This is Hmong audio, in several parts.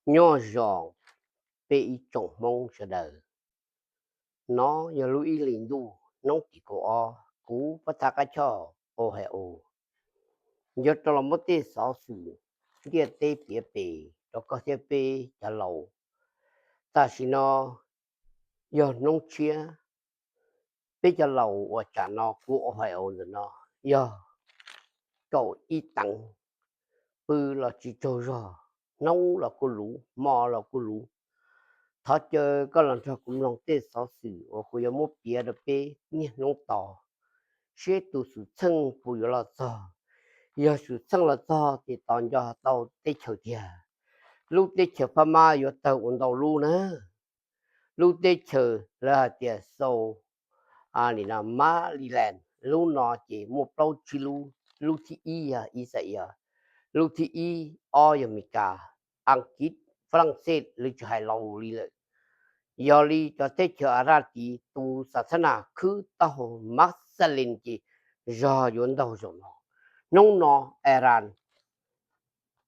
Nyob zoo peb ib tsoom Hmoob sawv daws. No yog lub ib hlis ntuj hnub tim kaum ob, kuv Pab Thaj Qab Choj Ohio yuav rov los muab tej xov xwm ntiaj teb piav pem rau koj thiab peb cov laus. Tam sim no yog hnub tshiab, peb cov laus uas tsam no kuv Ohio ntawm no yog kaum ib teev, pw los tsis tsaug zog, hnub los kuj luv, hmo los kuj luv. Thov caw koj los nrog kuv mloog tej xov xwm uas kuv yuav muab piav rau peb niaj hnub tos, seb tus xwm txheej puas yuav los txog. Yog xwm txheej los txog ces tos nco tau teb chaws tiag. Lub teb chaws Phab Mab yuav tawg ua ntau lub na. Lub teb chaws lawv hais tias South, a, nim no Maryland, lub no ces muaj plaub tsib lub. Lub thib ib yog Israel, lub thib ib, ob yog Amelikas, Askiv, Fab Laj Xej, lawv tsis hais laus li lawm. Yog li cov teb chaws Arab tid tus xas thas nas khwb taub hau Masalin ces zog yuav ntaug zaum no. Hnub no Iran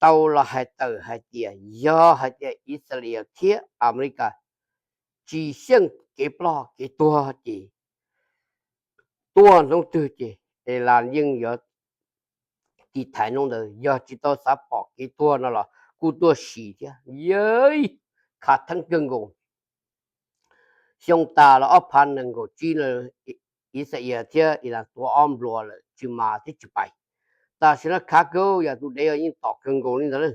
tau los hais tawm hais tias yog hais tias Israel thiab Amelikas tsis xyeej kev ploj kev tuag ces tuaj hnub twg ces Iran yeej yuav tiv thaiv hnub ntawd. Yog tsis tau xav pom kev tuag no los kuj tuaj sim thiab. Yawj, khav theeb kawg nkaus. Xyoo tas los ob phav nees nkaum tsib no, Israel thiab Iran tuav ob nplua lawm tsis mas thiab tsis pais. Tam sim no khav kawg, yog tus dev yeej tom kawg nkaus li ntawd na.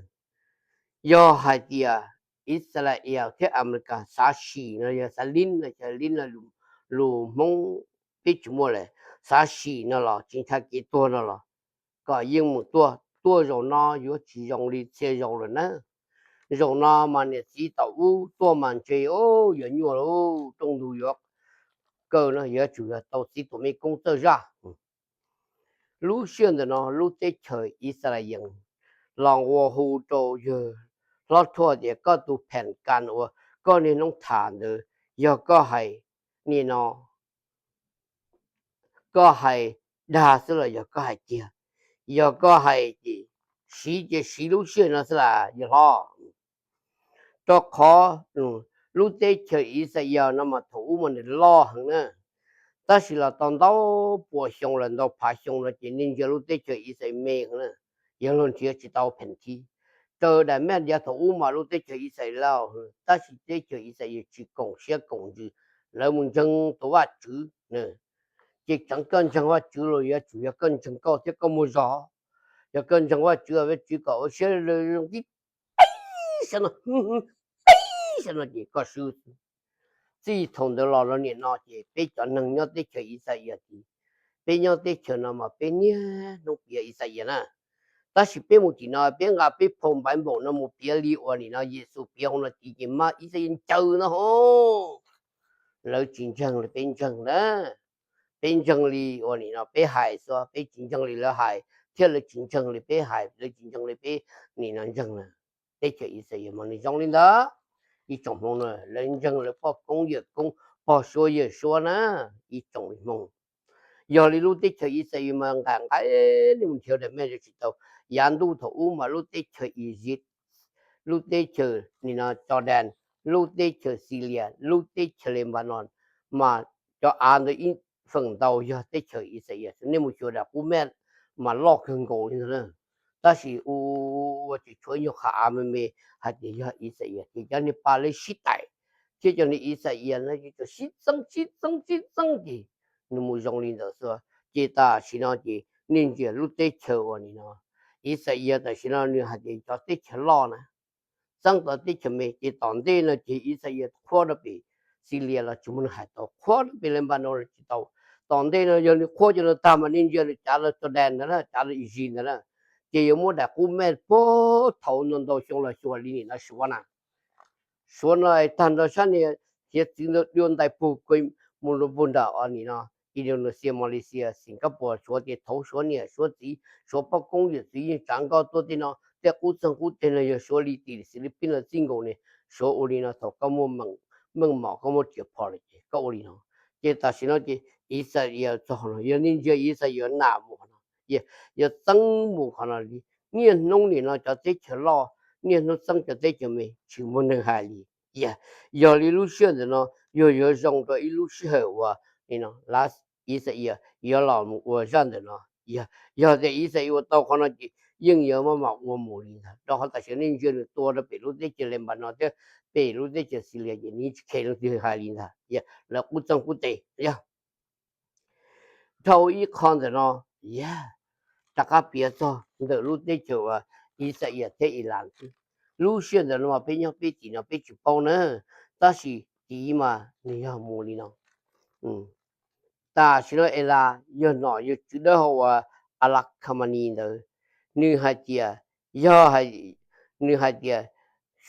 Yog hais tias Israel thiab Amelikas xav sim no, yog xav lib no, xav lib no, lus Hmoob peb tsis muaj lawm, xav sim no los tsis ntshai kev tuag no los kom yeej mus tuaj. Tuaj zaum no yuav tsis zoo li txhia zaus lawm na. Zaum no mas niam txiv tom ub tuaj mas ntshe yuav nyuaj lauj, rooj ntug yuav kaw no, yuav tsum yog tau txiv tus me koob txawj zaj. Lub sij ntawm no lub teb chaws Israel los ua hu rau yawg hlob Thuaj tias koj tus pheem kas uas koj niaj hnub tham ntawd, yog koj hais nim no koj hais dag xwb los yog koj hais tiag? Yog koj hais ces siv ces siv lub sij hawm no xwb las yawg hlob. Rau qhov lub teb chaws Israel no mas thaum ub mas nws loj heev na, tab sis los tau ntau puas xyoo los ntau phav xyoo no ces nej ntsia lub teb chaws Israel me heev na, yog luag nrhiav tsis tau pheem thib. Raws daim maj yav thaum ub mas lub teb chaws Israel loj heev, tab sis teb chaws Israel tsis koom siab koom ntsws, lawv mus ntseeg tus Vajtswv. Ces tseev koj ntseeg Vajtswv los yuav tsum yog koj ntseeg koj thiab koj muaj zog. Yog koj ntseeg Vajtswv, Vajtswv kom ua siab zoo tib sab no, tib sab no ces koj swb. Txij thaum ntawd los rau nim no ces peb cov neeg nyob teb chaws Israel tid, peb nyob teb chaws no mas peb niaj hnub piav Israel na. Tab sis peb mus tim no peb nqa peb phau Bible no mus piav li uas nim no Yexus piav hauv no tid ces mas Israel ncaws no ho. Lawv tsis ntseeg li peb ntseeg na. Peb ntseeg li uas nim no peb hais xwb, peb tsis ntseeg li lawv hais, thiab lawv tsis ntseeg li peb hais, lawv tsis ntseeg li peb nim no ntseeg na. Teb chaws Israel mas nws zoo li ntawd. Ib tsoom Hmoob na, lawv ntseeg lawv pog koob yawm koob, pog suav yawm suav na, ib tsoom Hmoob. Yog li lub teb chaws Israel mas nqaim nqaim li mus nrhiav daim maj yuav tsis tau. Yav ntuj thaum ub mas lub teb chaws Iziv, lub teb chaws nim no Jordan, lub teb chaws Xilias, lub teb chaws Lebanon, mas cov av ntawd ib feem ntau yog teb chaws Israel. Nej mus xyuas daim qub maj mas loj kawg nkaus li ntawd na. Tab sis ua tsis tshuav nyuag qhov av me me hais tias yog Israel, ces cov niag Palestine thiab cov niag Israel no tsuas sib txeeb sib txeeb sib txeeb ces nws mus zoo li ntawd xwb. Ces tam sim no ces nej ntsia lub teb chaws uas nim no Israel tam sim no nws hais tias cov teb chaws loj na txeeb tau teb chaws me, ces tom ntej no ces Israel qhuab rau pem Xilias los tsis muaj neeg hais tau, qhuab rau pem Lebanon los tsis tau. Tom ntej no yog nws qhuab cov no tag mas nej ntsia nws cav rau Jordan ntawd na, cav rau Iziv ntawd na, ces yuav muab daim qub maj puag thaum ntau ntau xyoo los xyuas li nim no Suav na. Suav no tag nrho sab niag hiav txwv ntawd dua ntais puag mus rau puag nram nim no Indonesia, Malaysia, Singapore, Suav ces thaum Suav niam Suav txiv Suav pog koob yawm txwv yeej tsav nkoj tuaj tej no, tej qub txeeg qub teg no yog Suav li tim Xilipin los txij nkaus ne. Suav ua li no thaum koj muaj meej mom koj muaj riam phom lawm ces koj ua li no. Ces tam sim no ces Israel txog no, yog nej ntsia Israel yuav nam mus qhov no, yuav txeeb mus qhov no li. Niaj hnub nim no cov teb chaws loj niaj hnub txeeb cov teb chaws me tsis muaj neeg hais li. Yog, yog li lub sij hawm ntawm no yog yuav zoo rau ib lub sij hawm uas li no Ixayees yuav los mus ua zaj ntawm no. Yog, yog tias Ixayees ua tau qhov no ces yeej yuav maj mam ua mus li ntag, rau qhov tam sim no nej ntsia nws tua rau pem lub teb chaws Lebanon thiab pem lub teb chaws Syria ces nws tsis kheev leej twg hais li ntag, lawv qub txeeg qub tes. Yog, dhau ib qho ntawm no, yog, rov qab piav txog ntawm lub teb chaws uas Ixayees thiab Ilas xwb. Lub sij hawm ntawm no mas peb nyob peb tim no peb tsis paub na, tab sis tim mas nws yog mus li no. Tam sim no Ilas yog nom yog tswv dawb hau uas Alakhamani ntawd, nws hais tias, yog, nws hais tias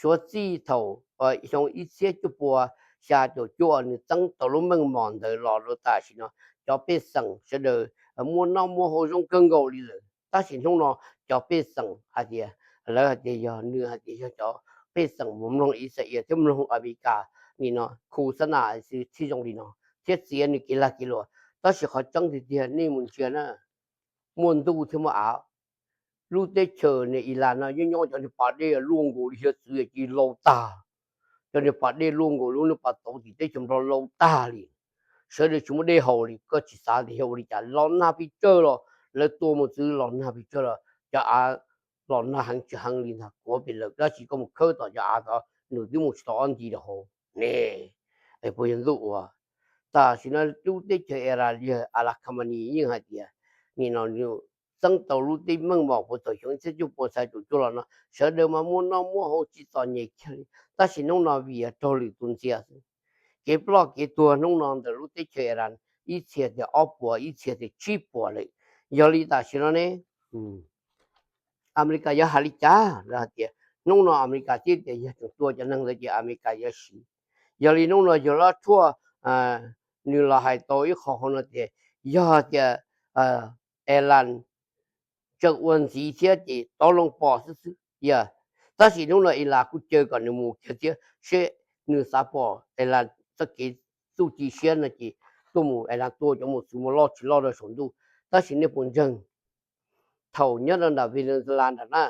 suav txij thaum xyoo ib txhiab cuaj pua xya caum cuaj nws txeeb tau lub meej mom ntawd los rau tam sim no cov pej xeem sawv daws muaj noj muaj haus zoo kawg nkaus li lawm. Tab sis hnub no cov pej xeem hais tias, lawv hais tias yog nws hais tias yog cov pej xeem mus mloog Ixayees thiab mloog Amelikas li no, khu xab nas xwb thiaj zoo li no, thiab txiav nws kev lag kev luam. Tab sis qhov tseeb tiag tiag nej mus ntsia na, muaj ntuj thiab muaj av. Lub teb chaws Ilas no yeej nyob cov niag pas dej luaj nkaus li hiav txwv ces laus tag. Cov niag pas dej luaj nkaus li lub niag pas tauv tim teb chaws Nplog laus tag li. Sawv daws tsis muaj dej haus li, koj tsis xav tias yog ua li cas, los nag pes tsawg los lawv tua mus txwv los nag pes tsawg los cov av los nag heev tsis heev li ntag, kuav pes lawm, tab sis koj mus khawb tom cov av tod nws twb mus tsis tau ob nti rau hauv ne. Puas yog ntuj ua? Tam sim no lub teb chaws Ilas yog Alakhamani yeej hais tias nim no txeeb tau lub teb meej mom puag thaum xyoo ib txhiab cuaj pua xya caum cuaj los no sawv daws mas muaj noj muaj haus tsis txom nyem kiag li, tab sis hnub no vim yog raug lwm tus ntxias xwb. Kev ploj kev tuag hnub no ntawm lub teb chaws Ilas ib txhia tias ob puas, ib txhia tias tsib puas lawm. Yog li tam sim no ne, Amelikas yuav hais li cas? Lawv hais tias hnub no Amelikas thiaj tias yog tseem tua cov neeg ntawd ces Amelikas yuav siv. Yog li hnub no yog Hlob Trump nws los hais tau ib qho hauv no tias yog tias Ilas tseem ua ntxiv thiab ces tov loo pom xwb xwb. Yog, tab sis hnub no Ilas kuj caw kom nws mus kiag thiab seb nws xav pom Ilas txoj kev txuj ci siab no ces tuaj mus Ilas tua cov mus txwv mus loj tsis loj rau saum ntuj. Tab sis nej puas ntseeg, thaum nyob rau nram Venezuela nram na,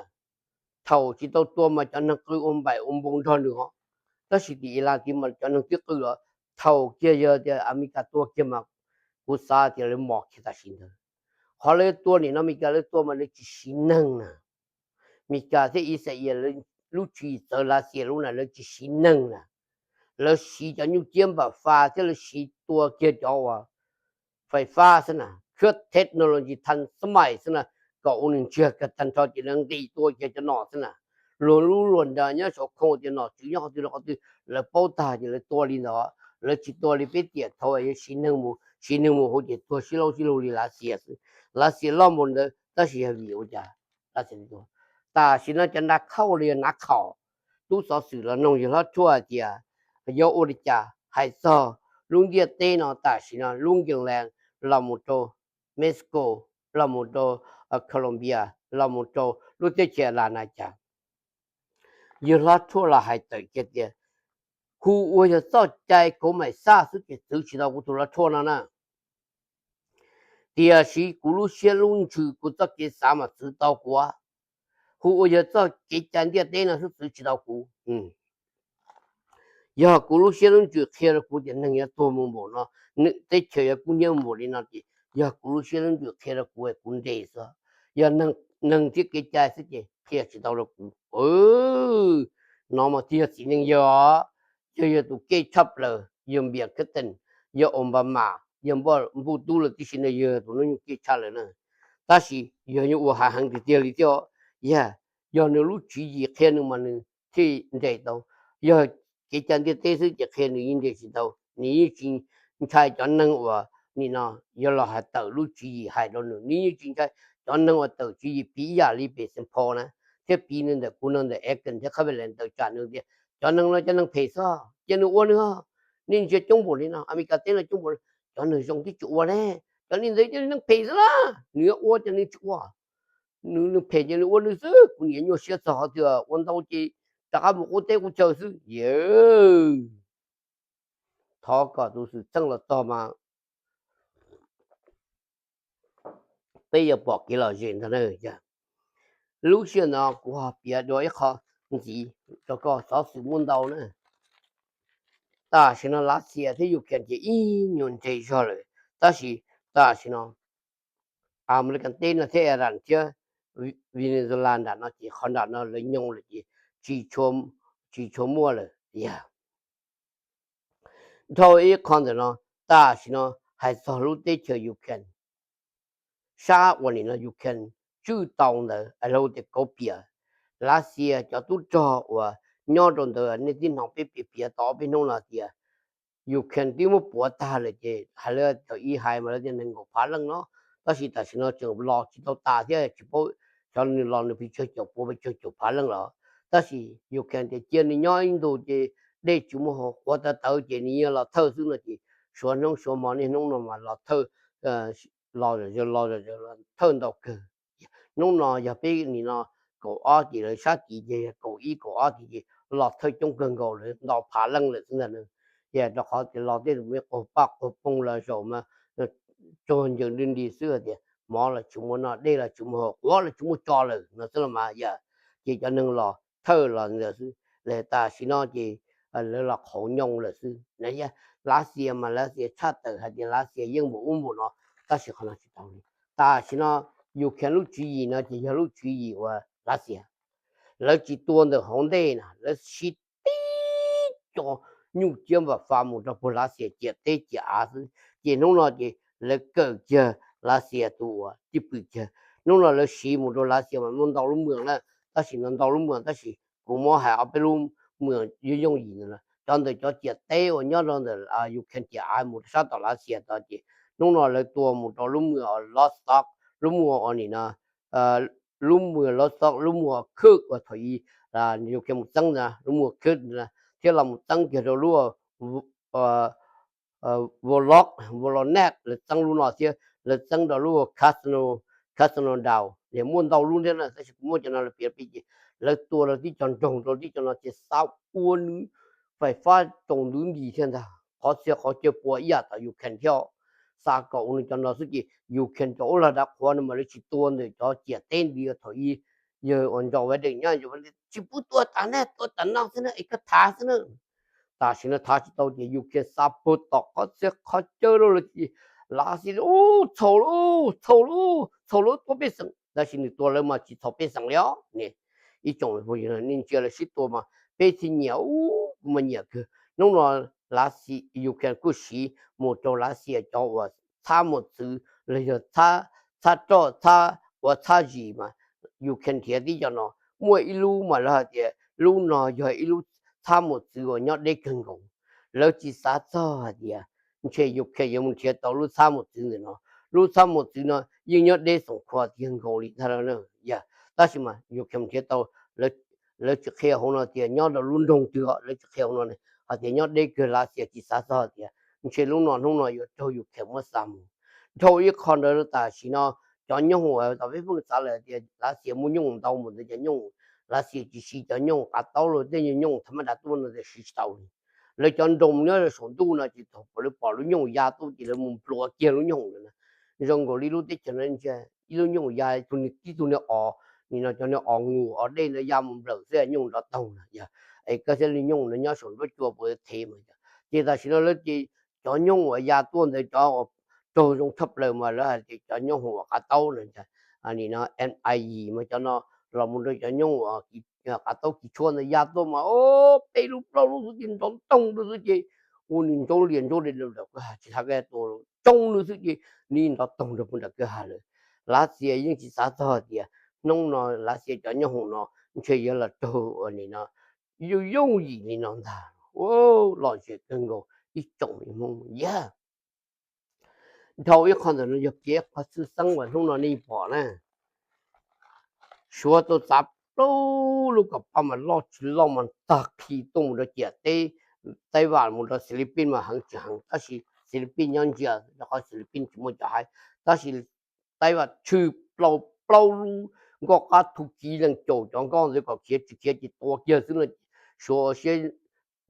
thaum tsis tau tua mas cov neeg qw ua npaim ua npoo nrog nws os, tab sis tim Ilas tid mas cov neeg twb qw los. Thaum kiag yog tias Amelikas tua kiag mas kuv xav tias lawv mos kiag tam sim ntawd. Qhov lawv tua nim no Amelikas lawv tua mas lawv tsis siv neeg na. Amelikas thiab Ixayees lub tswv yim txawv, Lav Xias lub na lawv tsis siv neeg na, lawv siv cov nyuj ciab npam fas thiab lawv siv tua kiag cov uas fais fab xwb na, khab technology than xab mais xwb na, kom ua nws ntsiag kawg tag nrho ces lawv nqis tua kiag cov no xwb na. Luag lub luag nra nyob saum khoom tias nom tswv nyob qhov twg los qhov twg lawv paub tag ces lawv tua li ntawd, lawv tsis tua li peb tiam thaud yog siv neeg mus siv neeg mus hauv ces tuag sib laub sib lug li Lav Xias xwb. Lav Xias loj npaum ntawd tab sis yog vim ua cas Lav Xias li tua? Tam sim no cov nra khauj los yog nav khaum, tub xov xwm los noog yawg Hlob Trump hais tias yuav ua li cas hais txog lub ntiaj teb no tam sim no lub Greenland los mus rau Mexico, los mus rau Colombia, los mus rau lub teb chaws Las na cas. Yawg Hlob Trump los hais tawm kiag tias hu ua yog txoj cai kauv mais xaj xwb ces txwv tsis tau kuv tus Hlob Trump no na. Tiam sis kuv lub siab lub ntsws kuv txoj kev xav mas txwv tau kuv. Hu ua yog txoj kev cai ntiaj teb no xwb txwv tsis tau kuv. Yog kuv lub siab lub ntsws qhia rau kuv tias neeg yuav tuag mus npaum no, teb chaws yuav kub hnyiab mus npaum li no ces yog kuv lub siab lub ntsws qhia rau kuv es kuv nres xwb. Yog neeg thiab kev cai xwb ces qhia tsis tau rau kuv. No mas thiaj yog txiv neej yawg os, yog yog tus keej tshaj plaws, yog Bill Clinton, yog Obama, yog npuj tub lawm tib si no yog tus hnub nyoog keej tshaj lawm na. Tab sis yog nyuj ua hav heev tiag tiag li thiab, yog, yog nws lub tswv yim qhia nws mas nws thiaj nres tau. Yog kev cai ntiaj teb xwb ces qhia nws yeej nres tsis tau, nws yeej tsis ntshai cov neeg uas nim no yuav los hais tawm lub tswv yim hais rau nws, nws yeej tsis ntshai cov neeg uas tawm tswv yim piv ib yam li pem Xeem Phos na, thiab piv nws ntawm kuv no ntawm Egan thiab Qhab Pes Lees ntawm tsam nws tias cov neeg no cov neeg phem xwb, cia nws ua nws. Nej ntsia coob npaum li no, Amelikas teb no coob npaum li, cov neeg zoo twb tsis ua ne, cov neeg ntawd cov neeg phem xwb na, nws yuav ua ces nws tsis ua, nws neeg phem ces nws ua nws xwb, kuv niam nyuaj siab txog qhov twg ua ntau ces rov qab mus qub teb qub chaw xwb. Yawg, thov kom tus xwm txheej los txog mas peb yuav pom kev lom zem ntag na. Lub sij hawm no kuv ho piav dua ib qho ntxiv rau koj, xov xwm muaj ntau na. Tam sim no Lav Xias thiab Ukraine ces ib nyuag nres zog lawm, tab sis tam sim no Amelikas teb no thiab Iran thiab Venezuela nram no ces qhov nram no lawv nyoog lawm ces tsis tshua muaj lawm. Yog dhau ib qho ntawm no, tam sim no hais txog lub teb chaws Ukraine, sab uas nim no Ukraine tswj tau ntawd es lawv hu tias kauv piam, Lav Xias cov tub rog uas nyob rau ntawd nej twb hnov peb piav piav tau ob peb hnub no tias Ukraine twb muab puav tag lawm ces hais lawv thaum ub hais mas lawv tias nees nkaum phav leej no, tab sis tam sim no tseem los tsis tau tas thiab tsis paub xyov nws los nws pes tsawg caum puav pes tsawg caum phav leej los. Tab sis Ukraine tias cia nws nyob ib ntus ces dej tsis muaj haus quav tawv tawv ces nws yeej los thawj xwb no ces suav hnub suav hmo niaj hnub no mas los thawj, los los los thawj ntau kawg. Hnub no yog peb nim no kaum ob ces lawv sab tid ces yog kaum ib kaum ob tid ces los thawj coob kawg nkaus lawm ntau phav leej lawm xwb ntag na. Ces rau qhov tias los tej tus me qaug paj qaug poog los zaum mas tsuag ncaws nri nri xwb tias mov los tsis muaj noj dej los tsis muaj haus quav los tsis muaj tso lawm no xwb los mas yog. Ces cov neeg los thawj los ntawd xwb, tam sim no ces lawv los qhauv nyooj lawm xwb. Lav Xias mas Lav Xias tshaj tawm hais tias Lav Xias yeej npaum ub npaum no, tab sis qhov no tsis tau li. Tam sim no Ukraine lub tswv yim no ces yog lub tswv yim uas Lav Xias, lawv tsis tua ntawm hauv ntej na, lawv siv tib co nyuj ciab npam fa mus rau puag Lav Xias ciam teb ciam av xwb. Ces hnub no ces lawv kawm kiag Lav Xias tus uas cij pwm kiag. Hnub no lawv siv mus rau Lav Xias mas muaj ntau lub mwas na, tab sis no ntau lub mwas tab sis kuv muab hais ob peb lub mwas yooj yooj yim ntawd na. Cov ntawm cov ciam teb uas nyob rau ntawm Ukraine ciam av mus rau sab tom Lav Xias tod ces hnub no lawv tua mus rau lub mwas Rostov, lub mwas uas nim no lub mwas Rostov, lub mwas Kursk uas thaum ub Ukraine mus txeeb ntawd, lub mwas Kursk ntawd, thiab los mus txeeb kiag rau lub Volok, Volodya, lawv txeeb lub no thiab lawv txeeb rau lub Krasno, Krasnodar, muaj ntau lub thiab na, tab sis kuv muab cov no los piav peb ces lawv tua rau tib co nroog rau tib co no ces xav ua nws fais fab tsaus ntuj nti thiab ntag. Qhov txhia qhov chaw puas ib yam tom Ukraine thiab, xav kom ua nws cov no xwb ces Ukraine cov ub lag dav qhuav no mas lawv tsis tua ntawm cov ciam teb nti thaum ub. Yawg uas Joe Biden nyob, Joe Biden tsis pub tua tas na, tua tas no xwb na es koj thav xwb na. Tam sim no thav tsis tau ces Ukraine xav puag tom qhov txhia qhov chaw rau lawm ces Lav Xias ub txhaum lauj, txhaum lauj, txhaum lauj, tua pej xeem. Tab sis nws tua lawv mas tsis txhaum pej xeem li os ne. Ib tsoom phooj ywg, nej ntsia lawv sib tua mas peb thiaj nyiam, ub kuv mas nyiam kawg. Hnub no Lav Xias, Ukraine kuj siv mus rau Lav Xias cov uas txhab mos txwv los yog txhab roj, txhab ua txhab zis mas Ukraine nrhiav tib co no. Muaj ib lub mas lawv hais tias lub no yog ib lub txhab mos txwv uas nyob deb kawg nkaus. Lawv tsis xav txog hais tias ntshe Ukraine yuav mus nrhiav tau lub txhab mos txwv ntawm no. Lub txhab mos txwv no yeej nyob deb xoom khua tiag nkaus li ntag. Yog, tab sis mas Ukraine mus nrhiav tau, lawv tsis qhia hauv no tias nyob rau lub nroog twg, lawv tsis qhia hauv no hais tias nyob deb kawg, Lav Xias tsis xav txog tias ntshe lub no hnub no yuav raug Ukraine muab xa mus. Dhau ib qho ntawd tam sim no cov nyooj uas tom peb pheej xav lawm tias Lav Xias muaj nyooj ntau mus ntawd, cov nyooj, Lav Xias tsis siv cov nyooj qav taub los tej nyooj thav mab dav tuaj no tias siv tsis tau li. Lawv cov nroog nyob saum ntuj no ces thaum lawv pom lub nyooj ya tuaj ces lawv mus nplua kiag lub nyooj ntawd na. Zoo nkaus li lub teb chaws no ntsia ib lub nyooj ya tib tug niag os, nim no cov niag os ngus os dej no ya mus nplawm xwb nyooj nrov toog na yog. Es koj thiaj li nyooj no nyob saum nruab cua puas thev mas yog. Ces tam sim no lawv ces cov nyooj uas ya tuaj ntawd cov uas raug zoo tshaj plaws mas lawv hais tias cov nyooj uas qav taub no, nim no M I yim mas cov no los mus rau cov nyooj uas qav taub kis tshuab ntawd ya tuaj mas peb lub plaub lub xwb ces nrov toog rau xwb ces ua nws ntsoov lias ntsoov li nram kwj ha, tsis tas koj tua tsoo nws xwb ces nws nrov toog rau puag nram kwj ha lawm. Lav Xias yeej tsis xav txog tias hnub no Lav Xias cov nyooj hoom no ntshe yuav los raug ua nim no yooj yooj yim li no ntag. Lom zem kawg nkaus ib tsoom Hmoob yog. Dhau ib qho ntawm no yog kev qhov xwm txheej uas hnub no nej pom na. Suav tau txav plaub lub kom pab mas loj tsis loj mas tag khi tuaj mus rau ciam teb, Taiv Vam mus rau Xis Lis Pij mas heev tsis heev, tab sis Xis Lis Pij nyob ntsia rau qhov Xis Lis Pij tsis muaj cov haib, tab sis Taiv Vam tshwm plaub plaub lub nkoj qab thu kiv leej caum cov nkoj ntawd kom khiav tsis khiav ces tua kiag xwb no. Suav ua siab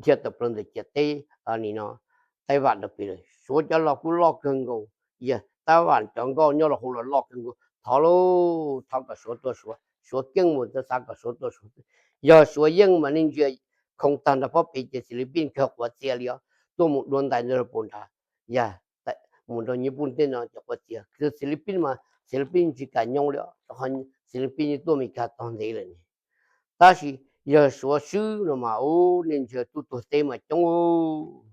dhia tawm plaws ntawm ciam teb, nim no Taiv Vam rau pem lawm. Suav cov los kuj loj kawg nkaus, yog Taiv Vam cov nkoj nyob rau hauv los loj kawg nkaus. Thov lauj, thov kom Suav tua Suav. Suav keej mus txawm xav kom Suav tua Suav. Yog Suav yeej mas nej ntsia khoov tag nrho pob pes ces Xis Lis Pij kawg quav txias li os, tuaj mus dua ntais ntawd rau puas nrad, yog mus rau nyiaj puj tej no ces quav txias. Xis Lis Pij mas Xis Lis Pij tsis kam nyoo li os, rau qhov Xis Lis Pij tuaj Mes Kas tog ntev lawm ne. Tab sis yog Suav swb no mas ub, nej ntsia tub tuag teb mas coob.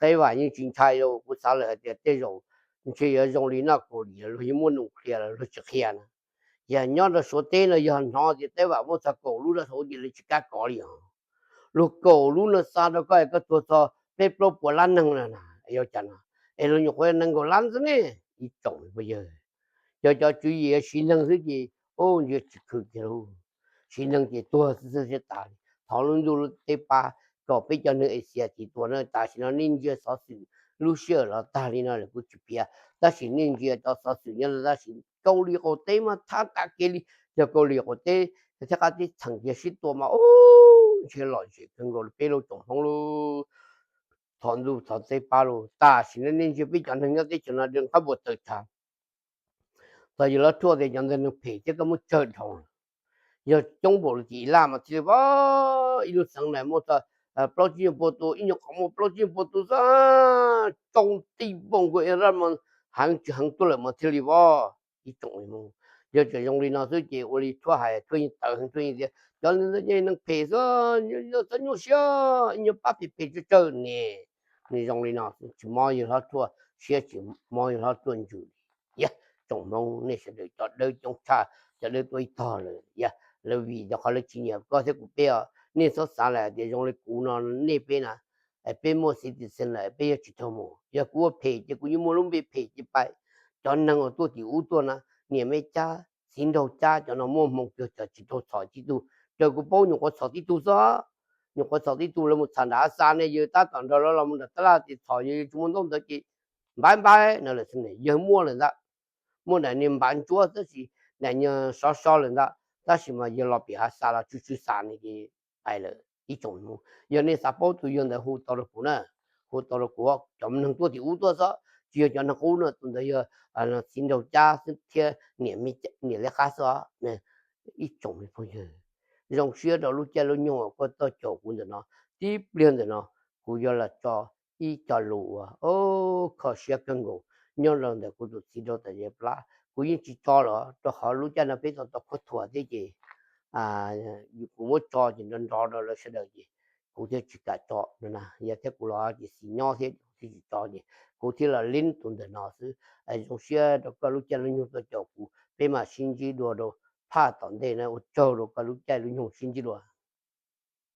Teb Vam yeej tsis ntshai li, kuv xav lawm hais tias tej zaum ntshe yuav zoo li noj Kaus Lim, luag yeej muaj nuclear los luag tsis qhia na. Yog nyob rau Suav teb no yog hnov tias Teb Vam muaj txog kaum lub rau hauv ces lawv tsis kam kov li os. Luag kaum lub no xa rau koj es koj tuag txog peb plaub puas lab neeg na, yuav cas no, es luag nyuam qhuav nees nkaum lab xwb ne. Ib tsoom phooj ywg, yog cov tswv yim siv neeg xwb ces ub, ntsia tsis khwm kiag lauj. Siv neeg ces tuag xwb xwb siab tas li. Thov lub ntuj lub teb pab kom peb cov neeg Asia tsis tuag na. Tam sim no nej ntsia xov xwm lub sij hawm los tag li no lawm kuv tsis piav, tab sis nej ntsia cov xov xwm nyob tab sis Kaus Lim qaum teb mas thab tas kev li. Yog Kaus Lim qaum teb thiab qab teb txheem kiag sib tua mas ub, ntshe lom zem kawg nkaus li peb lub tsoom Hmoob lauj. Thov ntuj thov teb pab lauj. Tam sim no nej ntsia peb cov neeg nyob teb chaws no de qab npua taws tshaj. Txog yawg Hlob Thuaj tias cov ntawd neeg phem thiab koj muab tsawg dhau lawm. Yog coob npaum li tim Laj mas thiaj li vab, ib lub xeev na muaj txog plaub tsib nyuag pua tus, ib nyuag qhov muaj plaub tsib nyuag pua tus xwb, tsoo tij npoog nkaus ib rab mas heev tsis heev tuaj lawm mas thiaj li vab. Ib tsoom Hmoob, yog tseem zoo li no xwb ces ua li Thuaj hais, Thuaj yeej tawv heev, Thuaj yeej tias cov ntawd yeej neeg phem xwb, txhob nyuaj siab, ib nyuag pab phem phem tsawg tsawg ne. Nws zoo li no tsis mob yawg Hlob Thuaj siab, tsis mob yawg Hlob Thuaj ntsws li. Yog tsoom Hmoob nej sawv daws cov dawb coob tshaj, cov dawb tuaj ib tog lawm, yog lawv vim rau qhov lawv tsis nyiam koj thiab kuv peb os. Nej txhob xav lawm tias zoo li kuv no nej peb na, peb muaj citizen lawm peb yuav tsis raug mus. Yog kuv ua phem ces kuv yeej muaj lub npe phem ces pais. Cov neeg uas tuaj tim ub tuaj na, niam Meb Cab, txiv nraug Cab, cov no muaj hmoo kawg, cov tsis tau txhom tib tug. Raws kuv paub nyuam qhuav txhom tib tug xwb. Nyuam qhuav txhom tib tug, lawv mus txhom nram Av Xa ne, yawg tab tom nrog lawv los mus nram tab laj ces txhom, yawg tsis muaj ntaub ntawv ces npaib npaib no lawm xwb ne. Yawg muaj lawm ntag, muaj daim niag npav ntsuab tab sis daim niag sov so lawm ntag, tab sis mas yawg los pem Av Xa los tsw tsw xav ne ces pais lawm ib tsoom Hmoob. Yog nej xav paub tus yawg ntawd hu tau rau kuv na, hu tau rau kuv. Cov neeg tuaj tim ub tuaj xwb, tsis yog cov neeg qub no, tus ntawd yog txiv nraug Cab thiab niam Lej Qab xwb. Ib tsoom phooj ywg, zoo siab rau lub caij lub nyoog uas koj tuaj caum kuv ntawm no. Tib pliag ntawm no kuv yuav los tso ib co lus uas kho siab kawg nkaus nyob rau ntawm kuv tus txiv nraug Tam Zes Plab. Kuv yeej tsis tso los rau qhov lub caij no peb tau tau khuab thuam thiab ces kuv muab tso ces nrov nrov rau lawv sawv daws ces kuv thiaj tsis kam tso no na. Yog thiab kuv los ces xis nyob thiab thiaj tsis tso ces kuv thiaj los lib tus ntawm no xwb. Zoo siab rau koj lub caij lub nyoog tuaj caum kuv, peb mam sib ntsib dua rau phaj tom ntej na. Ua tsaug rau koj lub caij lub nyoog, sib ntsib dua.